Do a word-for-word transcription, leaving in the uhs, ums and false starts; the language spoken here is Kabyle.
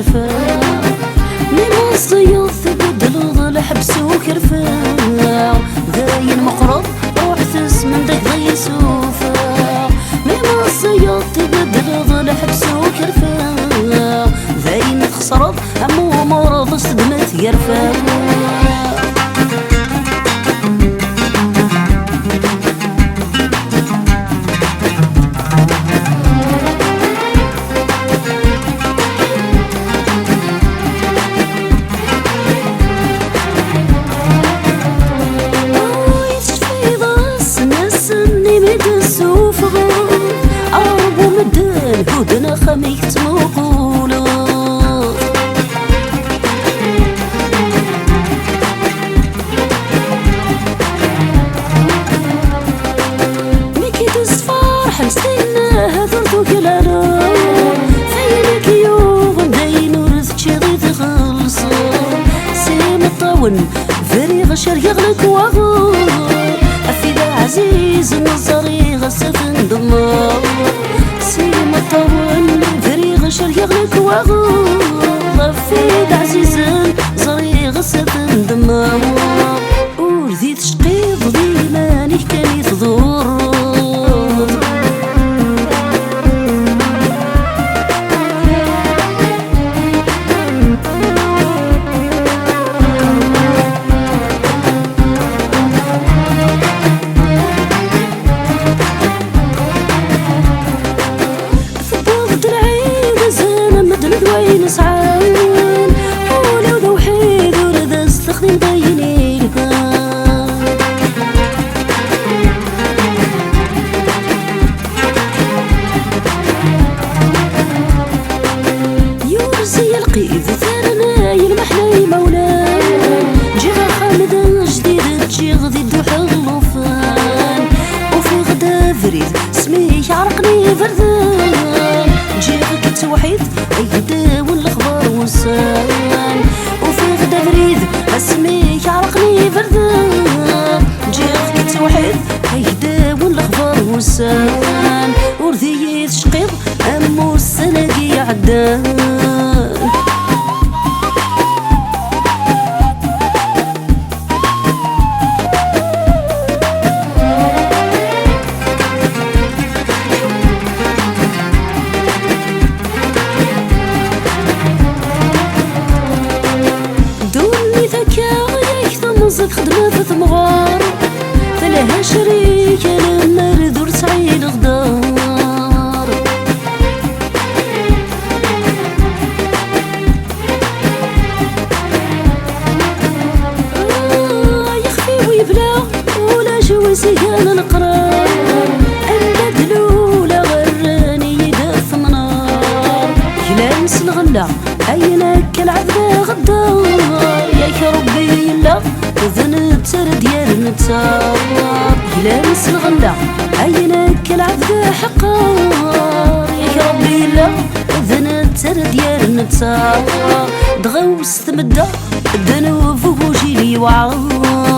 Rfeɣ. Mi meẓẓiyeḍ tbeddleḍ lḥebs ukerfa, d ayen meqqreḍ ruḥ tesmendag d yisuffeɣ. Mi meẓẓiyeḍ tbeddleḍ lḥebs ukerfa, d ayen txesreḍ am umureḍ s tedmet yerfa. Ur tecfiḍ ass-nsen imi d-tessufɣeḍ, a Ṛebbi, medden hudden axxam-ik ttmuquleḍ. Mi k-id-sferḥen s tinna, hat ur tuklaleḍ. Fayen i k-yuɣen dayen ur teččiḍ i txellṣeḍ. S imeṭṭawen briɣ, cergeɣ lekwaɣeḍ. Afid ɛzizen ẓriɣ ass-a tendemmeḍ. S imeṭṭawen briɣ, cergeɣ lekwaɣeḍ. Afid ɛzizen ẓriɣ ass-a tendemmeḍ. Ur d-tecqiḍ d iman-ik kan i tḍurreḍ. Tewweḍ-d lɛid, azal medden d wayen sɛan. Ula d awḥid ur d as-texdim d ayen ilhan. Yurez-iyi lqid, terna-yi lmeḥna imawlan. Ǧǧiɣ axxam d ajdid, ǧǧiɣ di dduḥ llufan. Ufiɣ-d abrid, asmi-k ɛerqen iberdan. Ǧǧiɣ-k d tewḥidt, ay yeddawin lexbar wussan. Ufiɣ-d abrid, asmi-k ɛerqen iberdan. Ǧǧiɣ-k d tewḥidt, ay yeddawin lexbar wussan. Ur d iyi-tecqiḍ am ussan-agi iɛeddan. Ddunit akka, yak temẓi txeddem ɣef temɣer, telha crik alamma d ur tesɛi leɣder. Ah, yexef-iw yebla, ulac wis igan leqrar. Anda d-luleɣ rran-iyi-d at temnaṛ. Glan s lɣella, ayen akka lɛebd iɣedder. Yak Ṛebbi yella, d netta ara d-yerren ttaṛ. Glan s lɣella, ayen akka lɛebd iḥeqqer. Yak Ṛebbi yella, d netta ara d-yerren ttaṛ. Dɣa wis tmedda, ddnub ugujil yewɛer.